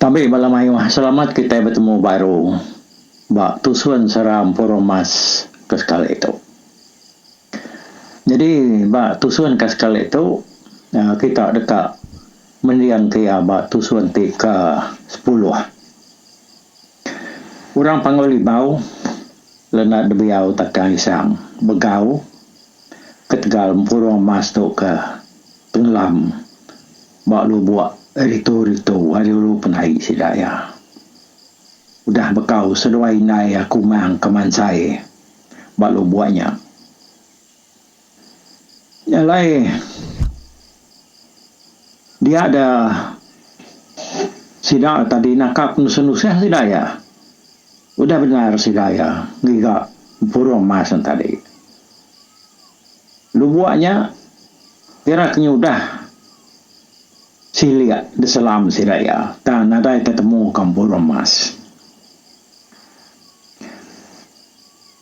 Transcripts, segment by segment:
Tabi bala mayuh selamat kitai betemu baru ba tusun seram Purung Mas ke sekali tu. Nyadi ba tusun ke sekali tu kita deka mending ke iya ba tusun ti ke sepuluh. Orang Panggau Libau lenda dibiau Takang Isang begau ketegal Empurung Mas tu ke tenggelam ba lubok ritu-ritu ari ulu penai sida iya. Udah bekau seduai indai aku mang ke mansai ba lubok nya. Nya alai dia da sida tadi naka penusah-nusah sida iya. Udah bendar sida iya ngiga empurung mas ne tadi. Lubok nya kira ke nyudah silik diselam sida iya tang nadai tetemu ka empurung mas.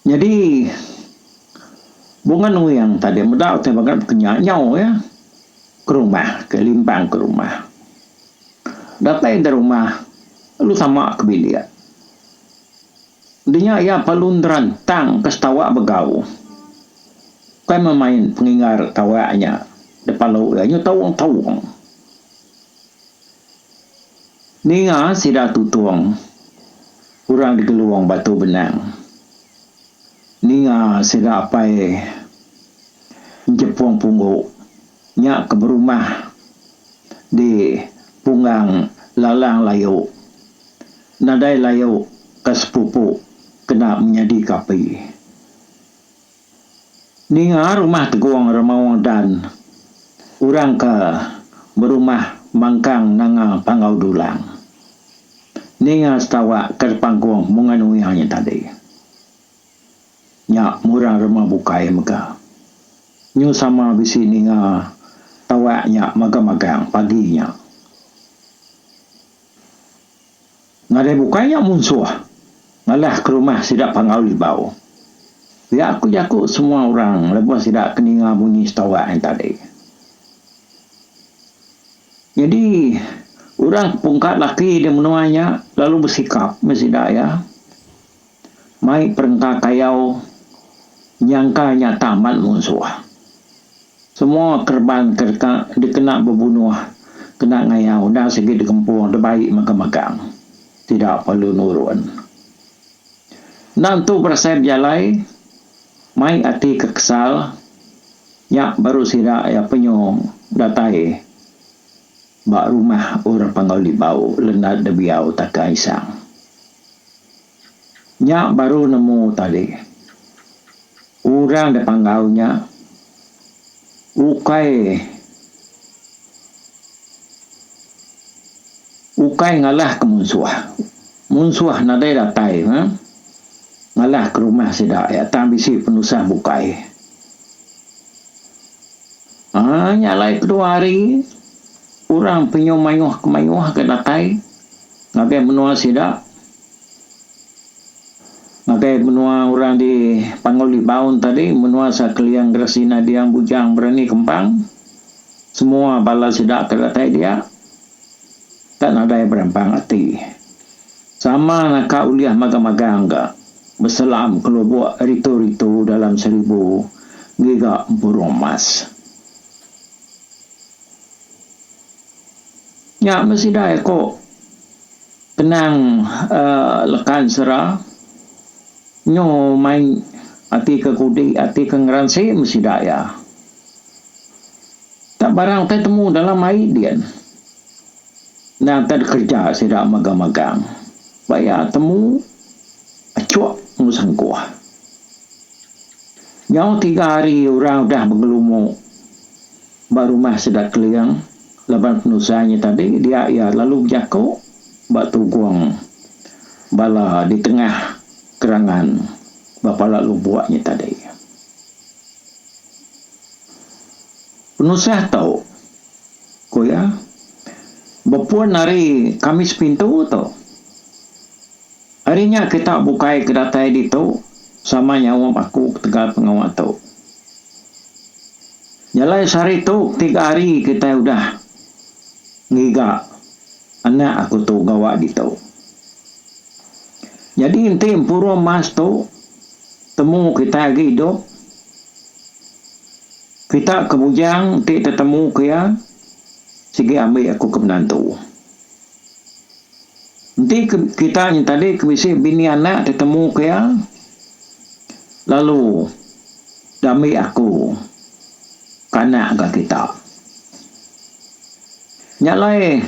Nyadi Bunga Nuing tadi meda utai bangat baka nya nyau iya ke rumah ke limpang ke rumah. Datai da rumah lalu tama ke bilik. Dinya iya perlu nerantang ke setawak begau. Ukai memain penginggar tawak nya depalu iya nyu taung-taung. Ninga sida tutung orang digelung batu benang. Ninga sida apai Jepung Punggu nya ke berumah di Punggang Lalang Layu. Nadai layu ke sepupu kena menyadi ke api. Ninga rumah Tegong Remaung Dan orang ke berumah mangkang nanga Panggau Dulang. Ninga setawak ke depangkung Mungai Nuing nya tadi. Nya murang rema bukai mega. Nyu sama bisi ninga tawak nya magang-magang pagi nya. Nadai bukai nya munsuh ngalah ke rumah sida Panggau Libau. Pia ku jaku semua orang lebuh sida ke ninga munyi setawak nya tadi. Nyadi orang ke pungka laki di menua nya lalu besikap meh sida iya mai perengka kayau nyangka nya tamat munsuh. Semua kereban ke deka dikena bebunuh kena ngayau enda sigi digempung dibai magang-magang. Sida perlu nurun. Enda entu berasai bejalai mai ati ke kesal nya baru sida iya penyu datai ba rumah orang Panggau Libau Lendat Debiau Taka Isang. Nya baru nemu tadi. Orang da panggau nya ukai ukai ngalah ke munsuh. Munsuh nadai datai ne ngalah ke rumah sida iya tang bisi penusah bukai. Aaa nya alai kedua hari orang penyu mayuh ke mayuh ke datai ngagai menua sida. Ngagai menua orang di Panggau Libau tadi, menua Sakeliang Gerasina Diang Bujang Berani Kempang, semua bala sida ke datai dia tak nadai berampang ati. Sama naka ulih magang-magang ga beselam ke lubok ritu-ritu dalam seribu ngiga empurung emas. Nya meh sida eko Kenang leka ensera nyu mai ati ke kudi ati ke ngeransi meh sida iya. Tak barang utai temu dalam ai din. Endang tak dikereja sida magang-magang. Ba iya temu achuk enggau sangkuh. Nyau tiga hari orang udah begelumu ba rumah sida Keling laban penusah nya tadi dia iya lalu bejaku ba tugung bala di tengah kerangan ba pala lubuk nya tadi. Penusah tu, ku iya, bepun ari kami sepintu tu. Ari nya kita bukai ke datai ditu sama nyaup aku ketegal pengawa tu. Jalai sehari tu tiga hari kitai udah ngiga Anak aku tu gawa ditu. Nyadi enti empurung mas tu temu kitai agi idup, kita ke bujang enti tetemu ke iya sigi ambi aku ke menantu. Enti kita nya tadi ke bisi bini anak tetemu ke iya lalu diambi aku ke anak ga kita. Nya alai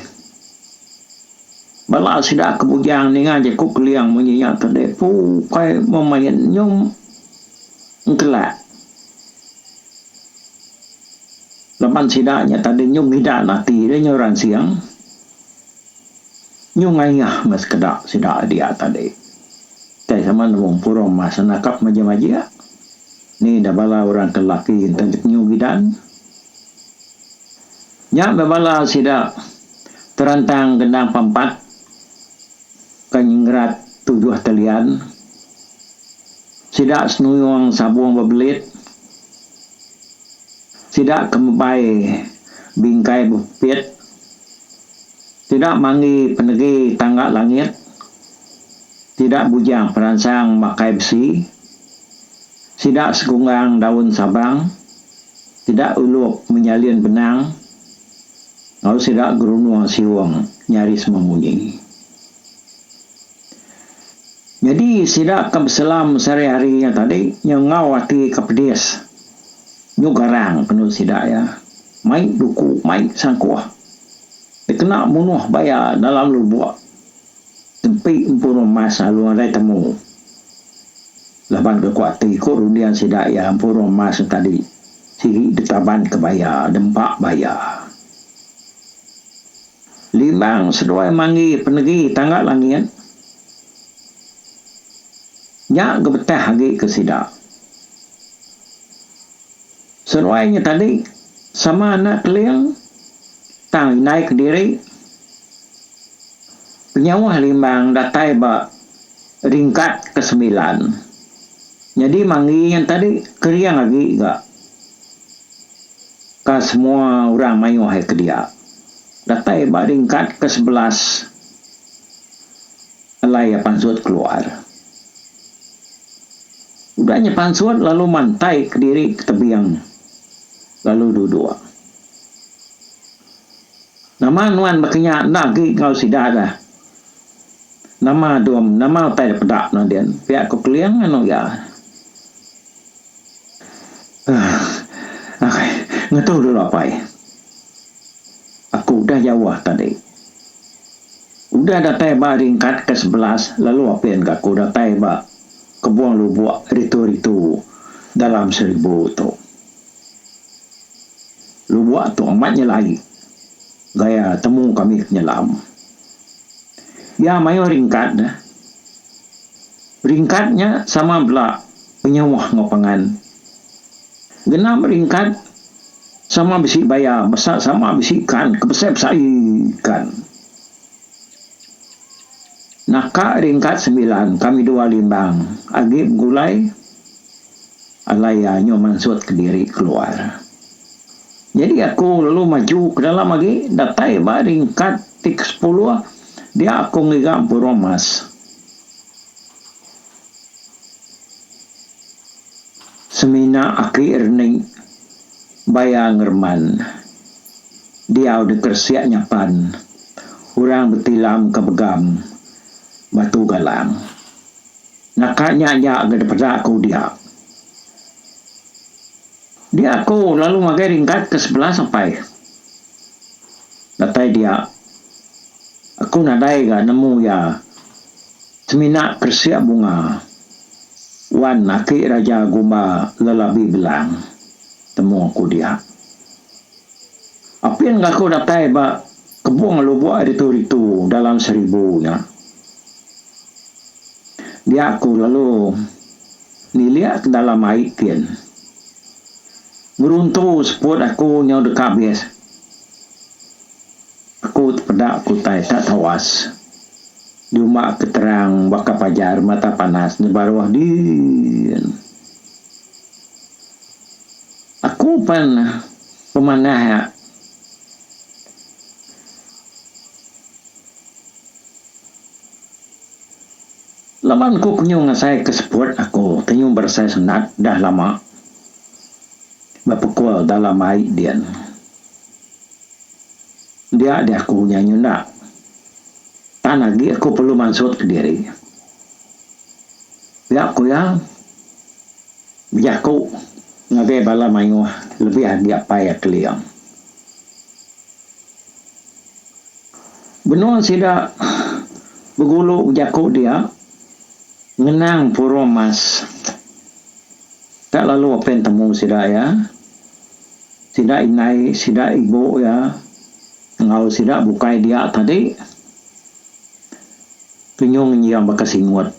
bala sida ke bujang ninga jaku Keling munyi nya tadi pukai memain nyum engkelak. Laban sida nya tadi nyum ngidan ati deh nyu ransing. Nyu ngayah meh sekeda sida dia tadi. Tai sama nemu empurung mas nangkap majik-majik. Ni dah bala orang ke lelaki enten nyu gidan. Nya meh bala sida terantang gendang pampat ke nyenggerat tujuh telian. Sida senuyung sabung bebelit. Sida ke mebai bingkai bepit. Sida manggi penegi tangga langit, sida bujang peransang makai besi, sida segunggang daun sabang, sida ulup menyalin benang enggau sida gerunung siung nyaris memunyi. Nyadi sida ke beselam sehari-hari nya tadi nyau enggau ati ke pedis nyu garang kenu sida iya mai duku mai sangkuh. Dikena munuh baya dalam lubuk tempi empuru emas lalu nadai temu. Laban ke ku ati ku runding sida iya empuru emas nya tadi sigi ditaban ke baya dempa baya. Limbang seduai manggi penegi tangga langit nya ga betah agi ke sida. Seduai nya tadi sama anak Keling tang indai kediri. Penyauh Limbang datai ba ringkat kesembilan. Nyadi Manggi nya tadi kering agi ga ka semua orang mayuh ai ke dia. Datai ba ringkat kesebelas alai iya pansut keluar. Udah nya pansut lalu mantai kediri ke tebing lalu duduk. Nama nuan baka nya enda agi enggau sida dah. Nama dum nama utai da peda nuan din pia ku Keling anu iya. Akai ngetu dulu apai. Aku udah jauh tadi. Udah datai ba ringkat ke 11 lalu apin ga aku datai ba kebung lubuk ritu-ritu dalam seribu tu. Lubuk tu amat nyelai gaya temu kami ke nyelam. Iya mayuh ringkat ne. Ringkat nya sama bela penyauh enggau pangan. Genap ringkat Sama bisi baya besa sama bisi ikan ke besai-besai ikan. Naka ringkat sembilan kami dua Limbang agi begulai alai iya nyu mansut kediri keluar. Nyadi aku lalu maju ke dalam agi datai ba ringkat ti ke sepuluh dia aku ngiga burung mas. Semina aki rening baya ngereman diau dikeresik nyapan orang betilam ke begam batu galang. Naka nya aja ga dipeda aku dia. Dia aku lalu ngagai ringkat ke sebelah sampai datai dia. Aku nadai ga nemu iya semina keresik bunga wan aki Raja Gumba Lelabi Belang temu aku dia. Apin ga aku datai ba kebung lubuk ritu-ritu dalam seribu nya. Dia aku lalu nilik ke dalam ai kin. Ngeruntu seput aku nyau deka abis. Aku tepeda ke utai tak tawas. Diumba ke terang baka pajar mata panas di baruh din. Aku pen pemanah nya. Laban ku penyu ngasai ke seput aku tenyu beresai senat dah lama bepekul dalam ai din. Dia deh aku nya nyunda. Tan agi aku perlu mansut kediri. Pia ku iya bejaku ngagai bala mayuh lebih agi apai iya Keling. Benung sida begulu bejaku dia ngenang purung mas tak lalu apen temu sida iya. Sida indai, sida ibu iya enggau sida bukai dia tadi Tenyung ngenjing baka singut.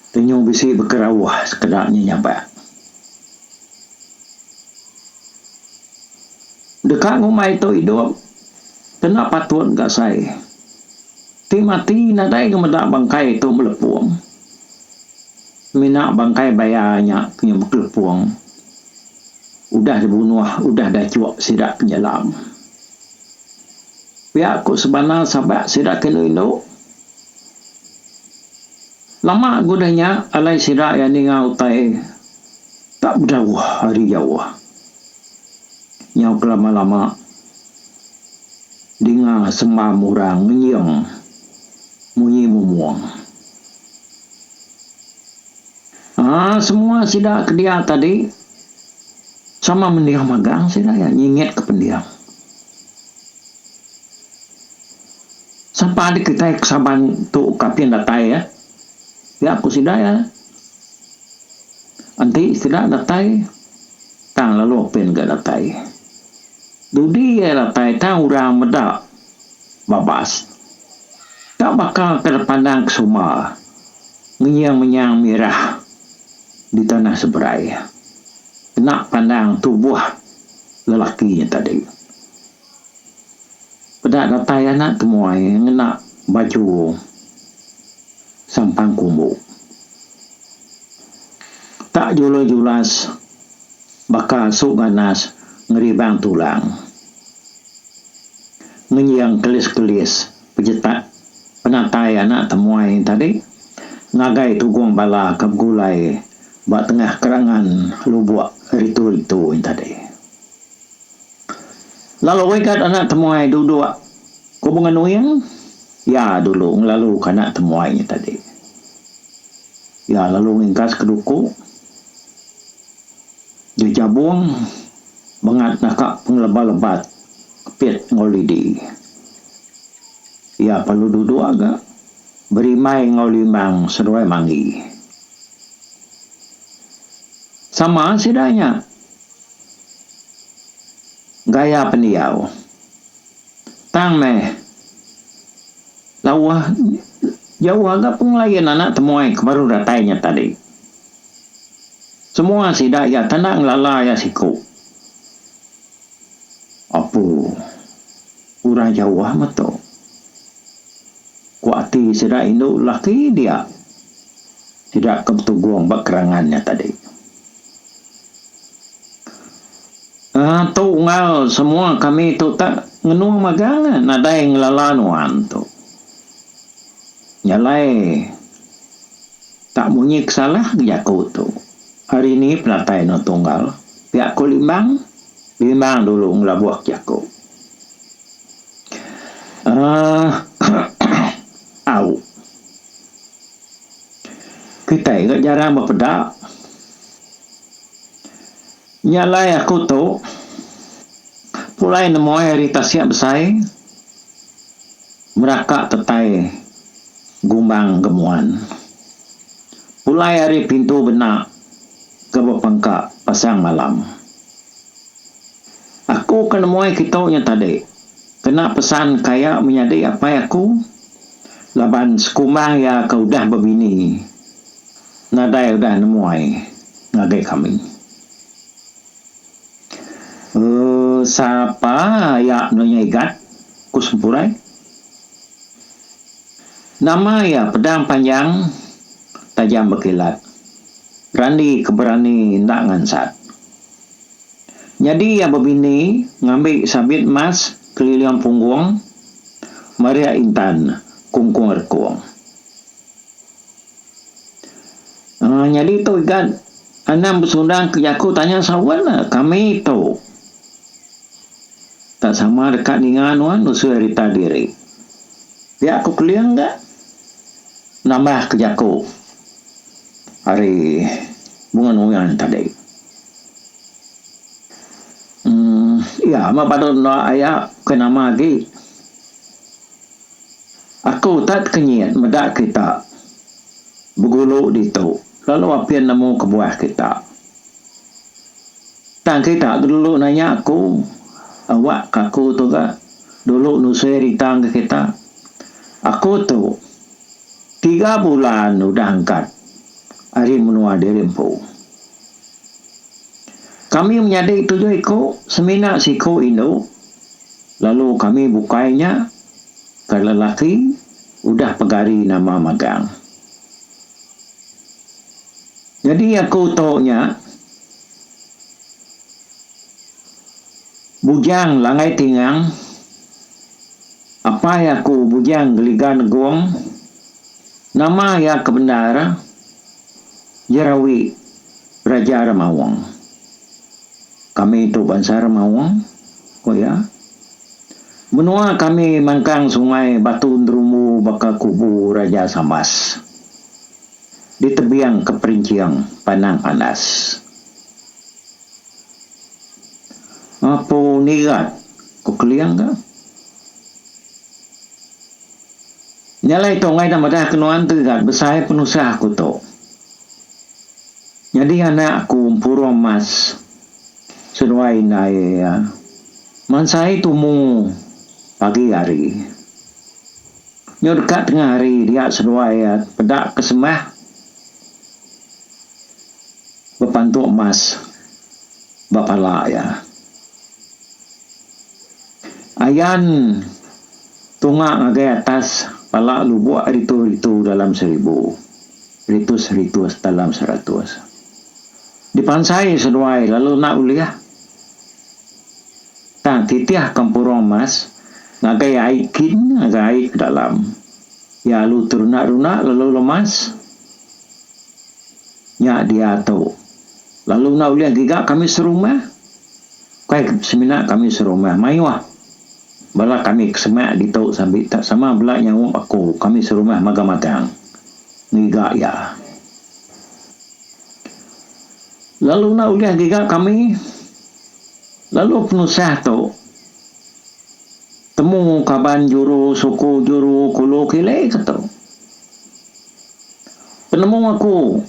Tenyung bisi bekerauh sekeda nya nyabak. Deka ngumbai tu idup kena patut ga sai. Ti mati nadai ga meda bangkai tu melepung. Mina bangkai baya nya ke nya bekelepung udah dibunuh udah dachuk sida penyelam. Pia ku sebana sabak sida ke indu-indu. Lama ga udah nya alai sida iya ninga utai tak bejauh ari jauh. Nyau kelama-lama dinga sembam orang ngenjing munyi mumung. Aa semua sida ke dia tadi sama mending magang sida iya nyingit ke pending. Sapa dek kitai ke saban tu ke apin datai ya. Pia ku sida iya. Enti sida datai tang lalu apin ga datai. Dudi iya datai tang orang meda babas. Tak baka ke depandang ke suma ngenying menyang mirah di tanah seberai. Kena pandang tubuh lelaki nya tadi. Peda datai anak temuai ngena baju sampang kumbu. Tak julus-julas baka su ganas ngeribang tulang. Ngenjing kelis-kelis pejetak penatai anak temuai tadi ngagai tugung bala ke begulai ba tengah kerangan lubuk ritu-ritu tadi. Lalu wigat anak temuai duduk ku Bunga Nuing, iya dulu ngelaluka anak temuai nya tadi. Iya lalu ngingkas ke duku Jejabung bengat naka pengeleba-lebat kepit enggau lidi. Iya perlu duduk ga berimbai enggau limbang seduai manggi. Sama sida nya. Gaya pendiau. Tang meh lauh jauh aga pengelain anak temuai ke baru datai nya tadi. Semua sida iya tanda ngelala iya siku. Apu orang jauh meh tu. Ku ati sida indu lelaki dia sida ke betugung ba kerangan nya tadi. Aaa tu unggal semua kami tu tak ngenung magang nadai ngelala nuan tu. Nya alai tak munyi ke salah ke jaku tu. Hari ni penatai nuan tunggal pia ku Limbang, Limbang dulu ngelabuh ke jaku. Aaa au. Kitai ga jarang bepeda. Nya alai aku tu pulai nemuai ari tasik besai meraka tetai gumbang gemuan. Pulai ari pintu bena ke bepangka pasang malam. Aku ke nemuai kitu nya tadi kena pesan kaya menyadi apai aku laban sekumbang iya ke udah bebini. Nadai udah nemuai ngagai kami. Ee sapa aya nya igat? ku Sempurai. Nama iya pedang panjang tajam bekilat. Randi ke berani enda ngansat. Nyadi iya bebini ngambi sabit mas keliling punggung maria intan kungkung rekung. Nyadi tu igat anang besundang ke jaku tanya saut ne kami tu. Tak sama deka ninga nuan nusui rita diri. Pia ku Keling ga nambah ke jaku ari Bunga Nuyan tadi. Emm iya meh padu enda aya ke nama agi. Aku tak tekenyit meda kita begulu ditu lalu apin nemu kebuah kita. Tang kita ke dulu nanya aku, awak ka aku tu ga dulu nusui rita enggau kita. Aku tu tiga bulan udah angkat ari menua diri empu. Kami menyadi tujuh iku semina siku indu lalu kami bukai nya ke lelaki udah pegari nama magang. Nyadi aku tu nya Bujang Langgai Tingang, apai aku Bujang Geliga Negong, nama iya ke bendar Jerawi Raja Remaung. Kami tu bansa Remaung, ku iya. Menua kami mangkang sungai Batu Nerumbu baka kubu Raja Sambas. Di tebing ke perinching Panang Pandas. Apu nigat, ku Keling ga. Nya alai tu enggai enda madah ke nuan tu igat besai penusah aku tu. Nyadi anak aku empurung mas seduai indai iya mansai tumu pagi hari. Nyau deka tengah hari dia seduai iya peda ke sembah bepantuk mas ba pala iya. Ayan tunga ngagai atas pala lubuk ritu-ritu dalam seribu. Ritus-ritus dalam seratus. Dipansai seduai lalu enda ulih. Tang titih kempurung emas ngagai ai kin ngagai ai ke dalam. Iya alu teruna-runa lalu lemas. Nya diatu. Lalu enda ulih giga kami serumah. Ukai semina kami serumah mayuh. Bala kami ke semak ditu sambi tak sama bela nyaup aku kami serumah magang-magang ngiga iya. Lalu enda ulih giga kami lalu penusah tu temu kaban juru suku juru kulu kili ke tu. Penemu aku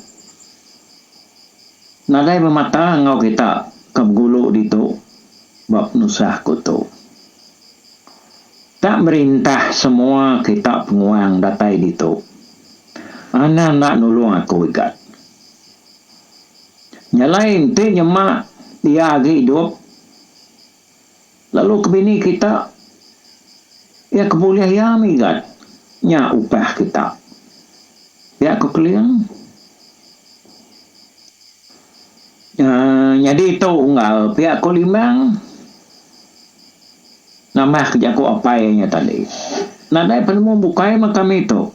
nadai bemata enggau kita ke begulu ditu. Ba penusah ku tu. Tak merintah semua kita penguang datai ditu. Anang enda nulung aku igat. Nya alai enti nyema iya agi idup lalu ke bini kita iya ke bulih iya mih igat. Nya upah kita. Pia ku Keling. Nyadi tu unggal pia ku Limbang nambah ke jaku apai nya tadi. Nadai penemu bukai meh kami tu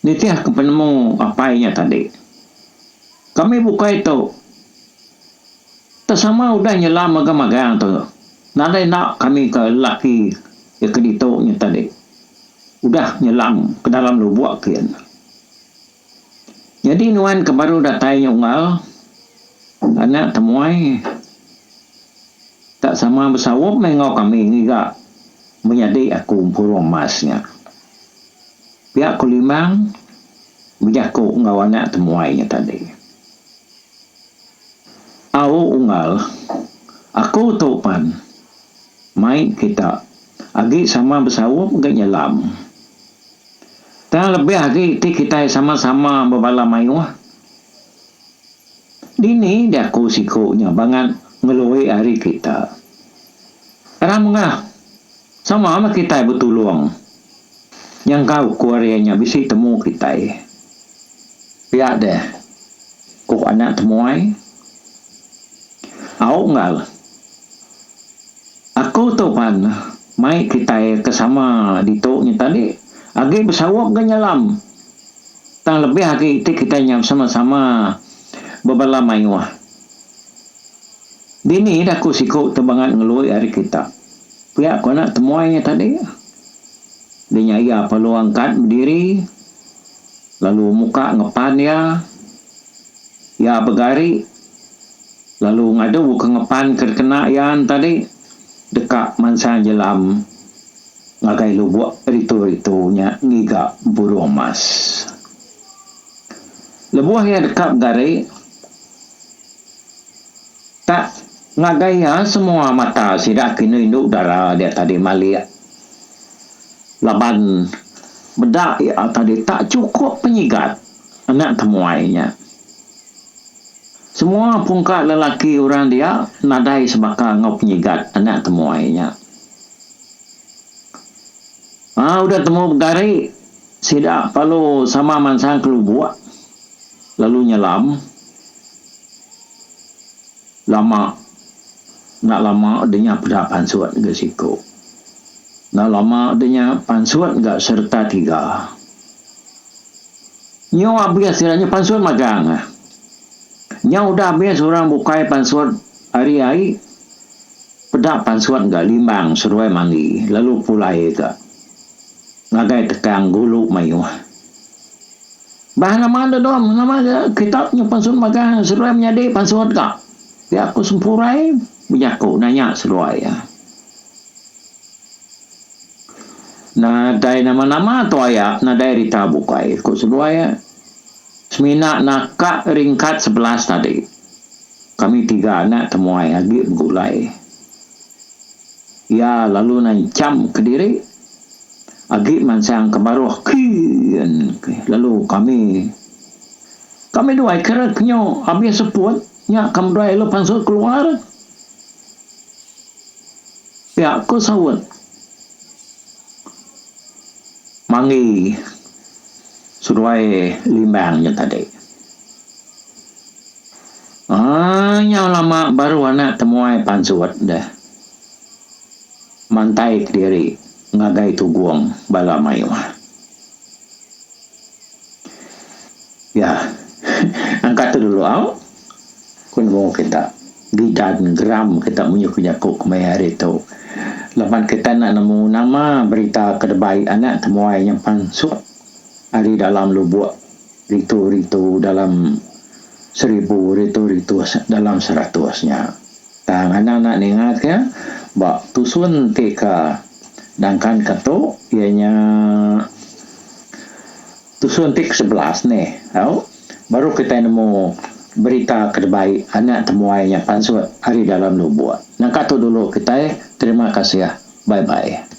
nitih ke penemu apai nya tadi. Kami bukai tu te sama udah nyelam magang-magang tu nadai enda kami ke lelaki ke ditu nya tadi udah nyelam ke dalam lubok kin. Nyadi nuan ke baru datai nya unggal, anak temuai tak sama besaup meh enggau kami ngiga menyadi aku empurung mas nya. Pia ku Limbang bejaku enggau anak temuai nya tadi. Au unggal, aku tu pan mai kita agi sama besaup ga nyelam. Tang lebih agi ti kitai sama-sama bebala mayuh. Dini diaku siku nya bangat ngelui ari kita. Ram ngah, sama meh kitai betulung. Nyangka ukur iya nya bisi temu kitai. Pia deh, ku anak temuai. Au enggau. Aku tu pan mai kitai ke sama ditu nya tadi agi besaup ga nyelam. Tang lebih agi ti kitai nya besama-sama bebala mayuh. Dini ida ku siku te bangat ngelui ari kita. Pia ku anak temuai nya tadi. Dinya iya perlu angkat bediri lalu muka ngepan iya. Iya begari lalu ngadu ke ngepan ke dikena iya tadi deka mansang jelam ngagai lubuk ritu-ritu nya ngiga burung mas. Lebuh iya deka begari, tak ngagai iya semua mata sida ke indu-indu dara dia tadi malik laban meda iya tadi tak chukup penyigat anak temuai nya. Semua pungka lelaki orang dia nadai sebaka enggau penyigat anak temuai nya. Aa udah temu begari sida lalu sama mansang ke lubuk lalu nyelam. Lama enda lama deh nya peda pansut ga siku. Enda lama deh nya pansut ga sereta tiga. Nyau abis sida nya pansut magang. Nyau udah abis orang bukai pansut ari ai peda pansut ga limbang seduai mandi lalu pulai ga ngagai tekang gulu mayuh. Bah nama deh dom nama kita nya pansut magang seduai menyadi pansut ga pia ku Sempurai bejaku nanya seduai iya. Nadai nama-nama tu aya nadai rita bukai ku seduai iya. Semina naka ringkat 11 tadi kami tiga anak temuai agi begulai. Iya lalu nancham kediri agi mansang ke baruh kin lalu kami kami duai kira kenyu abis seput nya kami duai lalu pansut keluar. Pia ku saut Manggi seduai Limbang nya tadi. Aaa nyau lama baru anak temuai pansut deh mantai kediri ngagai tugung bala mayuh. Ya angkat tu dulu au. Ku nemu kita, gidan geram kita munyi ku jaku kemaya hari tu. Laban kita enda nemu nama berita ke debai anak temuai nya pansut ari dalam lubuk ritu-ritu dalam seribu ritu-ritu dalam seratus nya. Tang anang enda ninga ke ba tusun ti ke nangkan ke tu iya nya tusun ti ke 11 nih au. Baru kitai nemu berita ke debai anak temuai nya pansut ari dalam lubuk. Nangka tu dulu kitai, terima kasih. Bye bye.